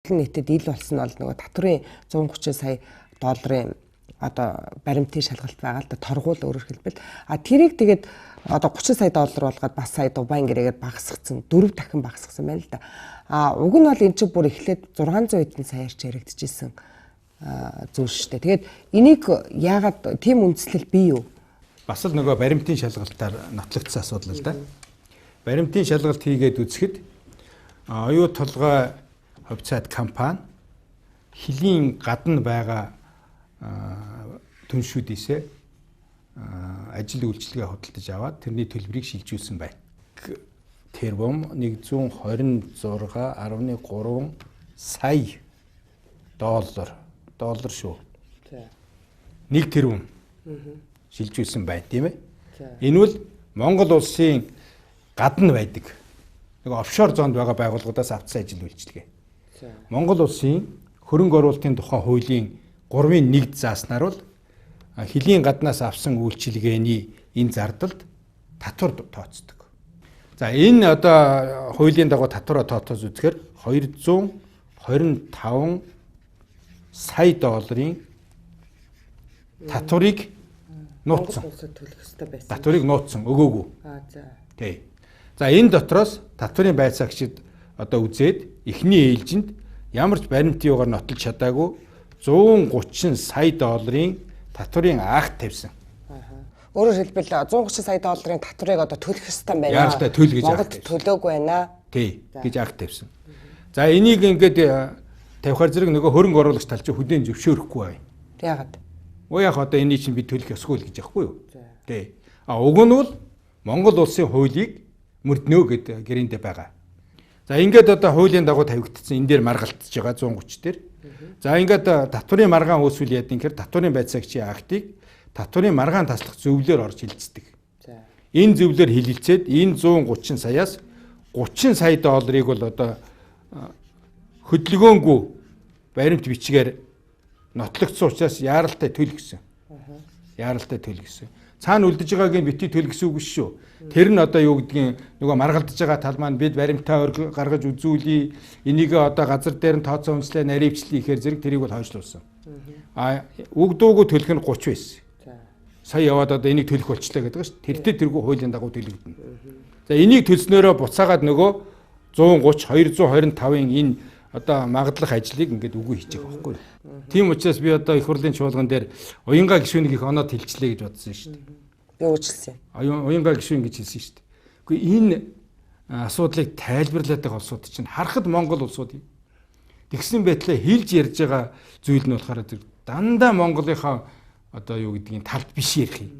Нийтэд ил болсон нь бол нөгөө татврын 130 сая долларын одоо баримтын шалгалт байгаа л да, торгуул өөрөөр хэлбэл. А тэрийг тэгээд одоо 30 сая доллар болгоод бас сая Дубайн гэрээгээр багасгацсан, 4 дахин багасгасан байна л да. А уг нь бол эн чинь бүр эхлээд 600 хэдэн саяар ч яригдчихсэн зүйл шүү дээ. Тэгээд энийг яагаад тийм үндслэл бий юу? Бас л нөгөө баримтын шалгалтаар нотлогдсон асуудал л да. Баримтын шалгалт хийгээд үзэхэд оюу толгой хувьцаат компани хөлийн гадна байгаа түншүүдээсээ ажил үйлчилгээ худалдаж аваад тэрний төлбөрийг шилжүүлсэн байна. Тэрбум 126.3 сая доллар доллар шүү. 1 тэрбум шилжүүлсэн байна, тийм ээ. Энэ бол Монгол улсын гадна байдаг. Нэг офшор зонд байгаа байгууллагуудаас авсан ажил үйлчилгээ. Монгол улсын хөрөнгө оруулалтын тухай хуулийн 3-ын 1 зааснаар бол хөлийн гаднаас авсан үйлчилгээний энэ зардалд татвар тооцдог. За, энэ одоо хуулийн дагуу татвараа тооцоос үзэхээр 225 сая долларын татварыг нууцсан. Төлөх ёстой байсан. Татварыг нууцсан, өгөөгүй. Аа, за. Тий. За, энэ дотроос татварын байцаагчид одоо үзээд эхний ээлжинд ямар ч баримтын юугаар нотолж чадаагүй 130 сая долларын татварын акт тавьсан. Өөрөөр хэлбэл 130 сая долларын татварыг одоо төлөх ёстой байна. Яаралтай төл гэж акт төлөөгүй байна. Тий, гэж акт тавьсан. За, энийг ингээд тавихаар зэрэг нөгөө хөрөнгө оруулагч тал чинь хүлээн зөвшөөрөхгүй байна. Яагаад? Уу, яг одоо энийг чинь би төлөх ёсгүй л гэж яахгүй юу? Тий. А уг нь бол Монгол улсын хуулийг мөрднөө гэд гэрээндээ байгаа. За, ингээд одоо хуулийн дагуу тавигдсан, энэ дээр маргалтж байгаа 130 дээр. За, ингээд татварын маргаан үүсвэл яадаг гэхээр татварын байцаагчийн актыг татварын маргаан таслах зөвлөөр орж хилцдэг. Энэ зөвлөөр хилэлцээд энэ 130 саяас 30 сая долларыг бол одоо хөдөлгөөнгүй баримт бичгээр нотлогдсон учраас яаралтай төл гэсэн. Яаралтай төл гэсэн. Цаана үлдэж байгааг нь бити төл гэсэн үг шүү. Тэр нь одоо юу гэдгийг нөгөө маргалдаж байгаа тал маань бид баримтаа гаргаж үзүүлье. Энийг одоо газар дээр нь тооцоо үнслээ наривчлаа ихээр зэрэг тэрийг бол хойшлуулсан. А үг дуугүй төлөх нь 30 байсан. Сая яваад одоо энийг төлөх болчлаа гэдэг шүү. Тэртээ тэргүй хуулийн дагуу төлөгдөнө. За, энийг төлснөөрөө буцаагаад нөгөө 130 225-ын энэ одоо магадлах ажлыг ингээд үгүй хийж байгаа байхгүй юу. Тийм учраас би одоо их хурлын чуулган дээр уянга гишүүнийг их оноод хэлчлээ гэж бодсон шүү дээ. Би уучлсан. Уянга гишүүн гэж хэлсэн шүү дээ. Үгүй, энэ асуудлыг тайлбарлаад байгаа улсууд чинь харахад Монгол улсууд юм. Тэгсэн байтлаа хэлж ярьж байгаа зүйл нь болохоор дандаа Монголынхаа одоо юу гэдгийг талд биш ярих юм.